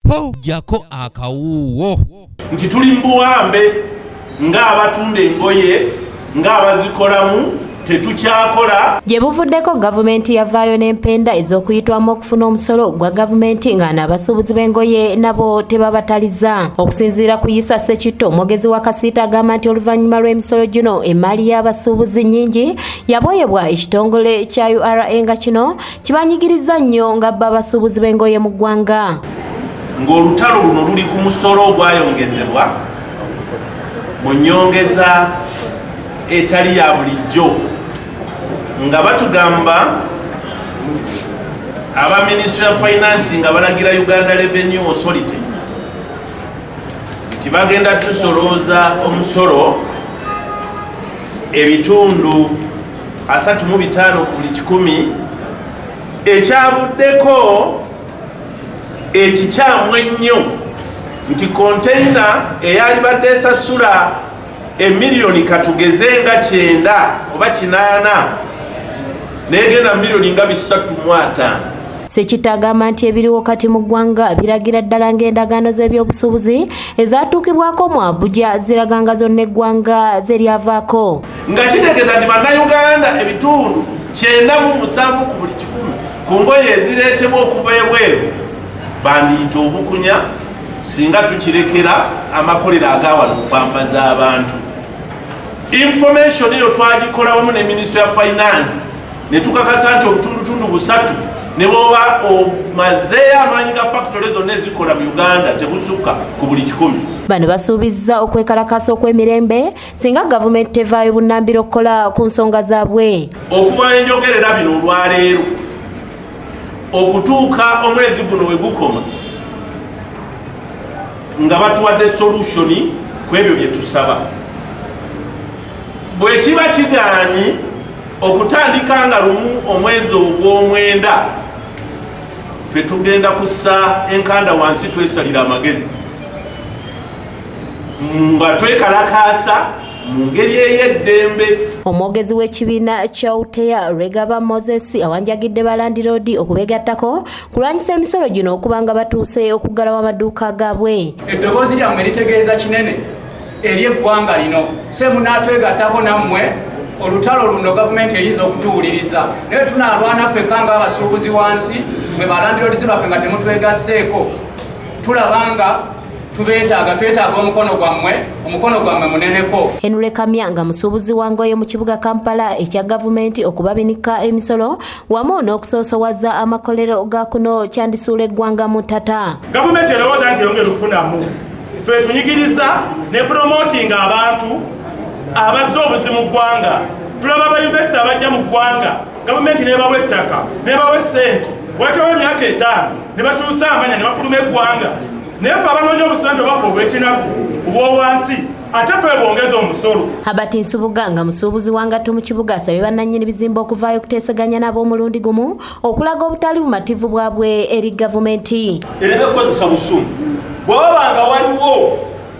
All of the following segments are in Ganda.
Ho, jjako akawuuwo. Nti tuli mu buwambe ng'abatunda engoye, ng'abazikolamu, tetukyakola. Gye buvuddeko, gavumenti yavaayo n'empenda ez'okuyitwamu okufuna omusolo gwa gavumenti, nga n'abasuubuzi b'engoye nabo tebabataliza. Okusinziira ku Isa Sekitto, omwogezi wa Kasiita, agamba nti oluvannyuma lw'emisolo gino, emaali y'abasuubuzi nnyingi yaboyebwa ekitongole kya URA, nga kino kibanyigiriza nnyo nga bba abasuubuzi b'engoye mu ggwanga. Ng'olutalo luno luli ku musolo ogwayongezebwa mu nyongeza etali ya bulijjo, nga batugamba aba Ministry of Finance nga balagira Uganda Revenue Authority nti bagenda tusolooza omusolo ebitundu 35 ku buli 100, ekyavuddeko ekikyamu ennyo nti konteyina eyalibadde esasula emiliyoni katugeze nga 90 oba 80 negenda miliyoni nga 350. Sekitto agamba nti ebiriwo kati mu ggwanga biragira ddala ng'endagaano z'ebyobusuubuzi ezaatuukibwako mu Abuja ziraga nga zonna eggwanga zeryavaako. Nga kitegeeza nti Bannayuganda ebitundu 97 ku buli 100 ku ngoye ezireetebwa okuva ebweru bandiyita obukunya, singa tukirekera amakolero agawano okwambaza abantu. Information eyo twagikola wamu ne Ministry ya Finance ne tukakasa nti obutundutundu 3, ne bwoba omazeeyo amaanyi ga factory zonna ezikola mu Uganda, tebusukka ku buli 100. Bano basuubizza okwekalakaasa okw'emirembe singa gavumenti tevaayo bunnambiro okukola ku nsonga zaabwe. Okuva enjogerera bino olwaleero okutuuka omwezi guno we gukoma nga batuwadde solution ku ebyo bye tusaba, bwe kiba kigaanyi, okutandika nga 1 omwezi ogw'omwenda, ffe tugenda kussa enkanda wansi, twesalira amagezi nga twekalakaasa mu ngeri ey'eddembe. Omwogezi w'ekibiina kya UTEA, Regaba Moses, awanjagidde balandiroodi okubegattako kulwanyisa emisolo gino okuba nga batuuse okuggalawo amaduuka gaabwe. Eddoboozi lyammwe litegeeza kinene eri eggwanga lino. Se munaatwegattako nammwe, olutalo luno gavumenti eyinza okutuwuliriza, naye tunaalwana ffekka ng'abasuubuzi wansi. Mwe balandiroodisi baffe nga temutwegasseeko, tulaba nga tubeetaaga, twetaaga omukono gwammwe, omukono gwammwe muneneko. Henry Kamya, nga musuubuzi wa ngoye mu kibuga Kampala, ekya gavumenti okubabinika emisolo wamu n'okusoosowaza amakolero ga kuno kyandisuula eggwanga mu ttata. Gavumenti erowooza nti eyongera okufunamu, ffe tunyigiriza ne promotinga abantu abazze obuzi mu ggwanga. Tulaba abainvesita abajja mu ggwanga, gavumenti nebawa ettaka, nebawa essente, wayitawo emyaka 5 ne bakyusa amanya ne bafuluma eggwanga. Naye ffe abanoonya obusente obaffe obwekinaku obw'owansi, ate ffe bwongeza omusolo. Habert Nsubuga, nga musuubuzi wa ngatto mu kibuga, asabye bannannyini bizimbe okuvaayo okuteeseganya nabo omulundi gumu okulaga obutali bumativu bwabwe eri gavumenti. Ereme kukozesa busungu. Bwe waba nga waliwo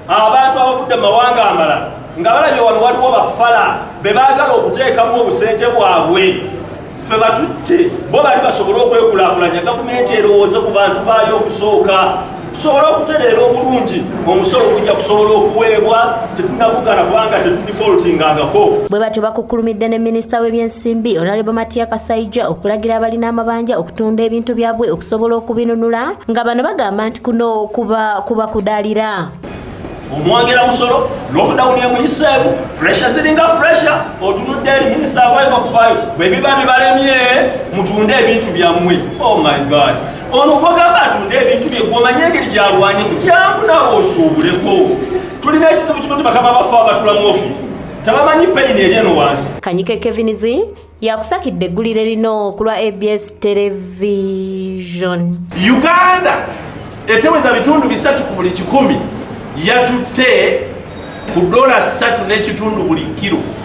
abantu abavudde mu mawanga amalala nga balabye wano waliwo bafala be baagala okuteekamu obusente bwabwe, ffe batutte, bo bali basobole okwekulaakulanya. Gavumenti erowooze ku bantu baayo okusooka, tusobole okutereera obulungi. Omusolo gujja kusobola okuweebwa, tetunagugana kubanga tetudefaultingangako. Bwe batyo bakukkulumidde ne minisita w'ebyensimbi, Honorable Matia Kasaija, okulagira abalina amabanja okutunda ebintu byabwe okusobola okubinunula, nga bano bagamba nti kuno kuba kuba kudaalira. Omwongera musolo, lockdown emuyiseemu, pressure ziringa pressure. Otunudde eri minisita avaayo bakuvayo, bwe biba bibalemye mutunde ebintu byammwe. Oh my God, ono gwogamba atunde ebintu bye, gwomanye engeri gyalwanye kujangu naawe osuubuleko. Tulina ekizibu kimu nti bakama baffe abatula mu ofiisi tebamanyi pain eri eno wansi. Kanyike Kevinizi yakusakidde eggulire lino ku lwa ABS Television. Uganda eteweza bitundu 3 ku buli 100 yatutte ku dola 3.5 buli kiro.